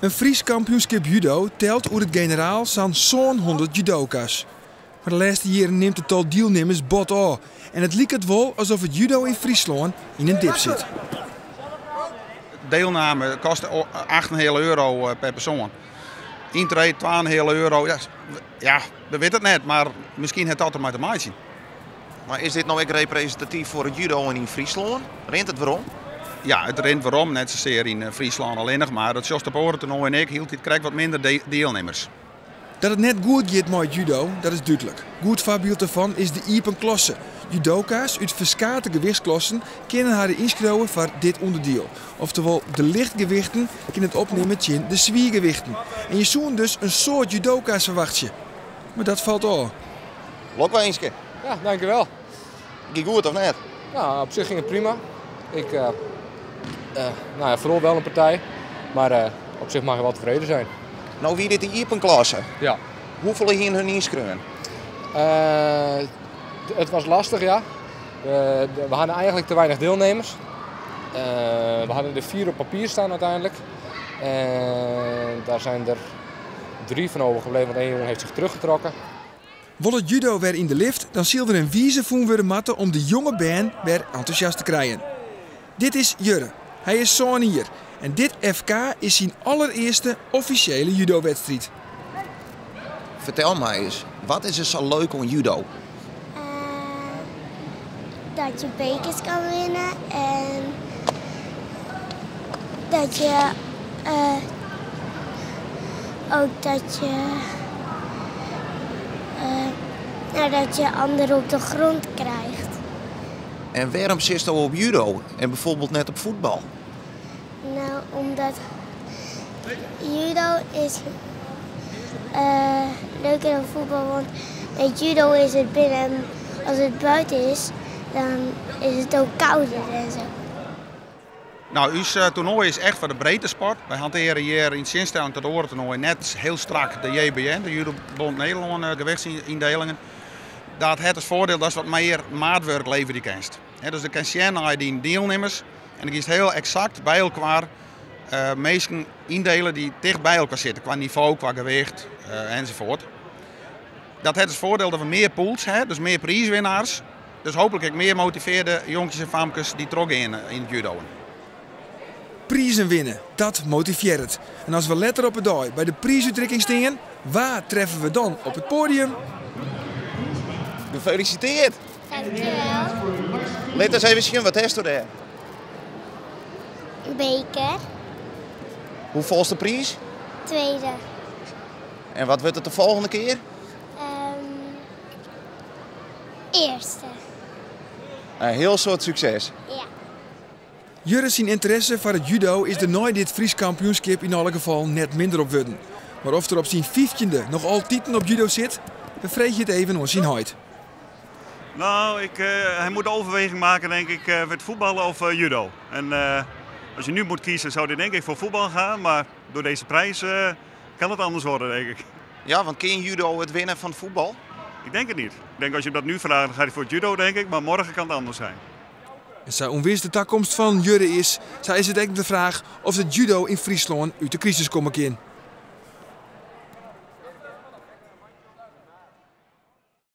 In Frysk kampioenskip judo telt oer it generaal sa'n 700 judoka's. Mar de lêste jierren nimt it tal dielnimmers bot ôf en it liket wol asof it judo yn Fryslân yn in dip sit. Deelname kost 8,5 euro per persoan. Yntree 2,5 euro. Ja, we witte it net, mar miskien hat dat dermei te meitsjen. Mar is dit no ek represintatyf foar it judo yn Fryslân? Rint it werom? Ja, it rint werom. Net sasear yn Fryslân allinnich, mar dat sjochst op oare toernoaien ek. Hieltyd krekt wat minder dielnimmers. Dat it net goed giet mei it judo, dat is dúdlik. Goed foarbyld dêrfan is de iepen klasse. Judoka's út ferskate gewichtsklassen kinne har ynskriuwe foar dit ûnderdiel. Oftewol, de lichtgewichten kinne it opnimme tsjin de swiergewichten. En je soene dus in soad judoka's ferwachtsje. Mar dat falt ôf. Lokwinske. Ja, dankjewel. Gie goed of net? Nou, op sich ging it prima. Ik, nou ja, ferloar wel in partij, mar op sich mag ik wel tevreden zijn. No wie dit de iepen klasse. Ja. Hoefolle hiene hun ynskreaun? It was lastig, ja. We hadden eigenlijk te weinig deelnemers. We hadden er 4 op papier staan uiteindelijk. En daar zijn er 3 van overgebleven, want 1 jongen heeft zich teruggetrokken. Wol it judo wer yn de lift, dan sil der in wize fûn wurde moatte om de jonge bern wer entûsjast te krijen. Dit is Jurre. Hy is 7 jier en dit FK is syn allerearste offisjele judowedstriid. Fertel my ris, wat is der sa leuk oan judo? Dat je bekers kan winnen en dat je ook dat je, nou, dat je anderen op de grond krijgt. En wêrom sitsto op judo en bijvoorbeeld net op fuotbal? Nou, omdat judo is leuker dan voetbal, want met judo is het binnen en als het buiten is, dan is het ook kouder. Nou, ús toernoai is echt foar de breedtesport. Wy hantearje hjir yn tsjinstelling ta oare toernoai net hiel strak de JBN, de Judobond Nederlân gewichtsyndelingen. Dat hat as foardiel datst wat mear maatwurk leverje kinst. Hè, dus do kinst sjen nei dyn dielnimmers en dan giest hiel eksakt by elkoar minsken yndele dy't ticht by elkoar sitte, kwa nivo, kwa gewicht enzovoort. Dat hat as foardiel dat we mear pools ha, dus mear priiswinnaars. Dus hooplik ek mear motivearde jonkjes en famkes dy't trochgean yn it judoën. Prizen winne, dat motivearret. En as we letter op 'e dei by de priisútrikking stean, wa treffe we dan op it poadium? Gefeliciteerd! Dankjewel. Lit ris even sjen, wat hasto dêr? In beker. Hoefolste priis? Tweede. En wat wurdt it de folgjende kear? Earste. In hiel soad sukses. Ja. Jurre syn ynteresse foar it judo is der nei dit Frysk kampioenskip yn alle gefallen net minder op wurden. Mar oft er op syn 15e noch altiten op judo sit, we freegje it even oan syn heit. Nou, hij moet de overweging maken, denk ik, met voetballen of judo. En als je nu moet kiezen, zou hij denk ik voor voetbal gaan. Maar door deze prijs kan het anders worden, denk ik. Ja, want kan judo het winnen van voetbal? Ik denk het niet. Ik denk als je hem dat nu vraagt, dan gaat hij voor het judo, denk ik. Maar morgen kan het anders zijn. En sa ûnwis de takomst fan Jurre is, sa is it ek de fraach oft it judo yn Fryslân út de krisis komme kin.